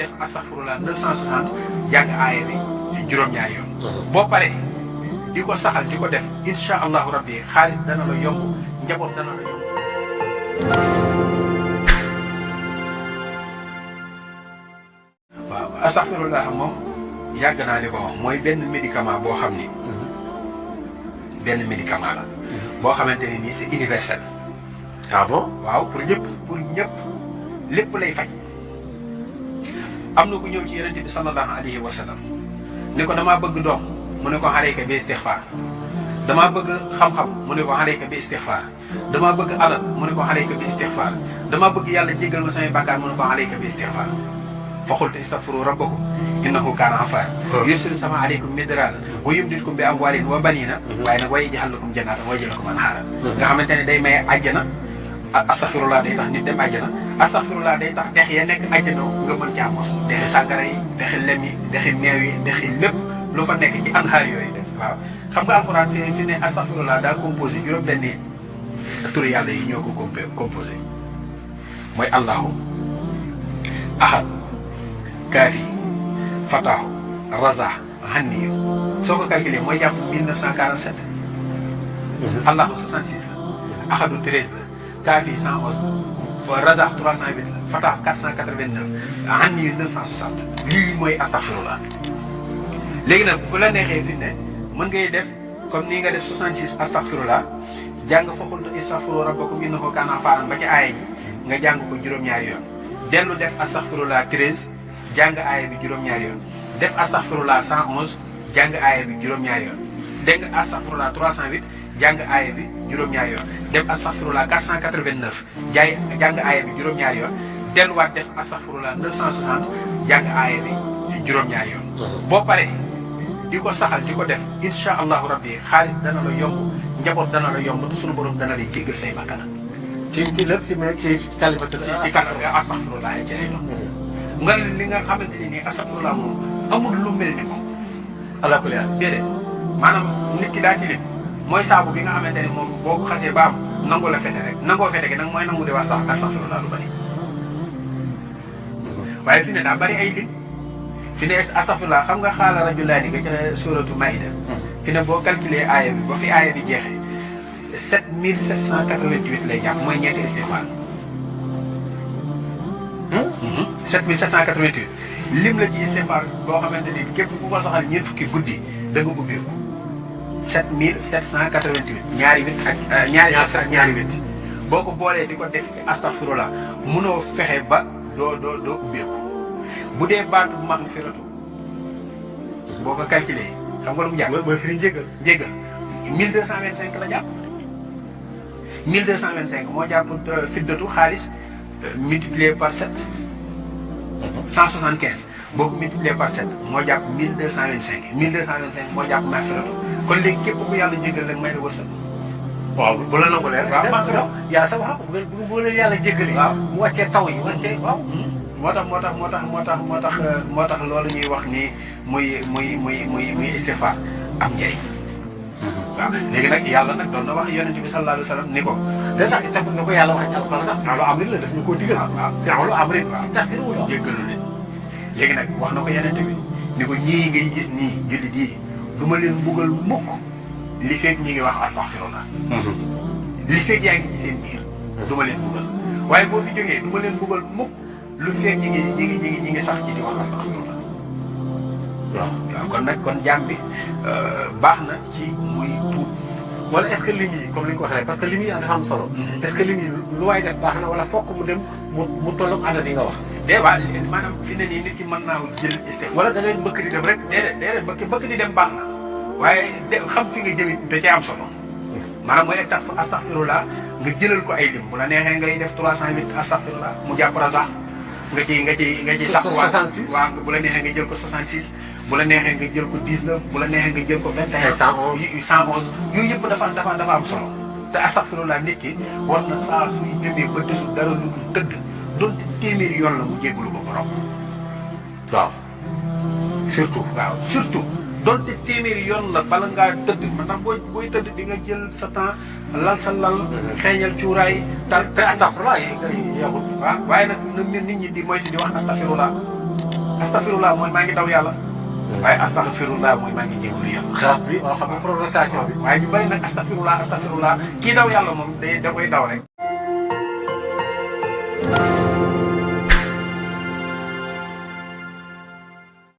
def astaghfirullah 960 jàng aaya bi juróom-ñaari yoon. boo paree di ko saxal di ko def incha allahu rabbi xaalis dana la yomb njaboot dana la yomb. waaw astaghfirullah moom yàgg naa di ko wax mooy benn médicament boo xam ni. benn médicament la. boo xamante ne nii c'est universel. ah bon waaw pour ñëpp lépp lay faj. am na ku ñëw ci yonent bi sallallahu alayhi wa sallam ni ko damaa bëgg doom mu ne ko alayka bi istixfaar damaa bëgg xam-xam mu ne ko alayka bi istixfaar damaa bëgg alal mu ne ko alayka bi istixfaar damaa bëgg yàlla jéggal ma samay bàkkaar mu ne ko alayka bi istixfaar fa qultu istaghfiru rabbakum innahu kaana ghaffaaran yursilu samaa alaykum midraaran wa yumdidkum bi amwaalin wa baniina waaye nag wa yaj'al lakum jannaatan wa yaj'al lakum anhaaran nga xamante ne day maye àjjana astaghfirullah day tax nit dem àjjana astaghfirullah day tax dex ya nekk àjjana nga mën caa mos dexi sàngara yi dexi lem yi dexi meew yi dexi lépp lu fa nekk ci anhaar yooyu def waaw xam nga alxuraan fi ne astaghfirullah daa composé juróom-benni turu yàlla yi ñoo ko composé mooy allahu ahad kaafi fataahu razaq hanniyu soo ko calculé mooy jàpp 1947 allahu 66 la ahadu 13 la kaafi 111 razaq 308 la fataahu 489 hanniyu 960 lii mooy astaghfirullah léegi nag bu la neexee fi ne mën ngay def comme nii nga def 66 astaghfirullah jàng fa qultu istaghfiru rabbakum innahu kaana ghaffaaran ba ci aaya ji nga jàng ko juróom-ñaari yoon dellu def astaghfirullah 13 jàng aaya bi juróom-ñaari yoon def astaghfirullah 111 jàng aaya bi juróom-ñaari yoon dégg nga astaghfirullah 308 jàng aaya bi juróom-ñaari yoon def astaghfirullah 489 jàng aaya bi juróom-ñaari yoon delluwaat def astaghfirullah 960 jàng aaya bi juróom-ñaari yoon boo paree di ko saxal di ko def incha allahu rabbi xaalis dana la yomb njaboot dana la yomb te sunu borom dana lay jéggal say bakkan. ci lépp ci kalimatu ci kàttan nga astaghfirullah ci lay doon. nga li nga xamante ne nii astaghfirullah moom amul lu mel ni moom. ala kulli haal déedéet maanaam nit ki daa tilim mooy saabu bi nga xamante ne moom boo ko xasee ba am nangu la fete rek nangoo fete gi nag mooy nangu di wax sax astaghfirullah lu bari. waaye fi ne daa bari ay lim. fi ne astaghfirullah xam nga xaala rajulaani nga ca suratu Maïda. fi ne boo calculé aaya bi ba fi aaya bi jeexee 7788 lay jàpp mooy ñeenti istixfaar. 7788 lim la ci istixfaar boo xamante ni képp ku ko saxal ñeent fukki guddi da nga ubbeeku 7788 ñaari wit ak ñaari ak ñaari wit boo ko boolee di ko def ci astaghfirullah munoo fexe ba doo ubbeeku. bu dee baatu magfiratu boo ko calculé xam nga lu mu jàpp mooy firi njëggal 1225 la jàpp 1225 moo jàpp fiddatu xaalis multiplié par 7 175 boo ko multiplié par 7 moo jàpp 1225 1225 moo jàpp magfiratu kon léegi képp ku yàlla jéggal rek may la wërsëg. waaw bu la nangu leen waaw magfiratu yaa sa wax bu leen yàlla jéggali waaw mu wàccee taw yi wàccee waaw moo tax loolu ñuy wax ni muy istighfar am njëriñ. waaw léegi nag yàlla nag doon na wax yonent bi sallallahu alayhi wa sallam ni ko. te sax ni ko yàlla wax ci alquran sax fi'lu amrin la daf ñu koo digal. waaw fi'lu amrin waaw istaghfiru la jéggalu leen. léegi nag wax na ko yonent bi ni ko ñii ngay gis nii jullit yi du ma leen buggal mukk li fekk ñi ngi wax astaghfirullah. li fekk yaa ngi ci seen biir. du ma leen buggal waaye boo fi jógee du ma leen buggal mukk lu fekk ñi ngi sax ci di wax astaghfirullah. waaw kon nag kon jaam bi baax na ci muy tuub. wala est-ce que lim yi comme li nga ko waxee parce que lim yi dafa am solo. est-ce que lim yi lu waay def baax na wala fokk mu dem mu tolloog àndat yi nga wax. déedéet maanaam fi ne nii nit ki mën naa jël istighfar. wala da ngay mbëkk di dem rek. déedéet bëkk di dem baax na waaye xam fi nga jëmit da cee am solo. maanaam mooy astaghfirullah nga jëlal ko ay lim bu la neexee ngay def 308 astaghfirullah mu jàpp razaq nga ci sax 66 waaw bu la neexee nga jël ko 66 bu la neexee nga jël ko 19 bu la neexee nga jël ko 21 111 yooyu yëpp dafa am solo te astaghfirullah nit ki war na saa suy demee ba desul dara lu dul tëdd donte téeméeri yoon la mu jéggalu ko borom. waaw surtout donte téeméeri yoon la bala ngaa tëdd ndax booy tëdd di nga jël sa temps lal sa lal xeeñal cuuraay te astaghfirullah yi nga yeexul waaw waaye nag nit ñi di moytu di wax astaghfirullah astafirullah mooy maa ngi daw yàlla. waaye astaghfirullah mooy maa ngi jégalu yàlla. xaaf bi waaw xam nga prononciation bi. waaye ñu bëri nag astafirullah kii daw yàlla moom da koy daw rek.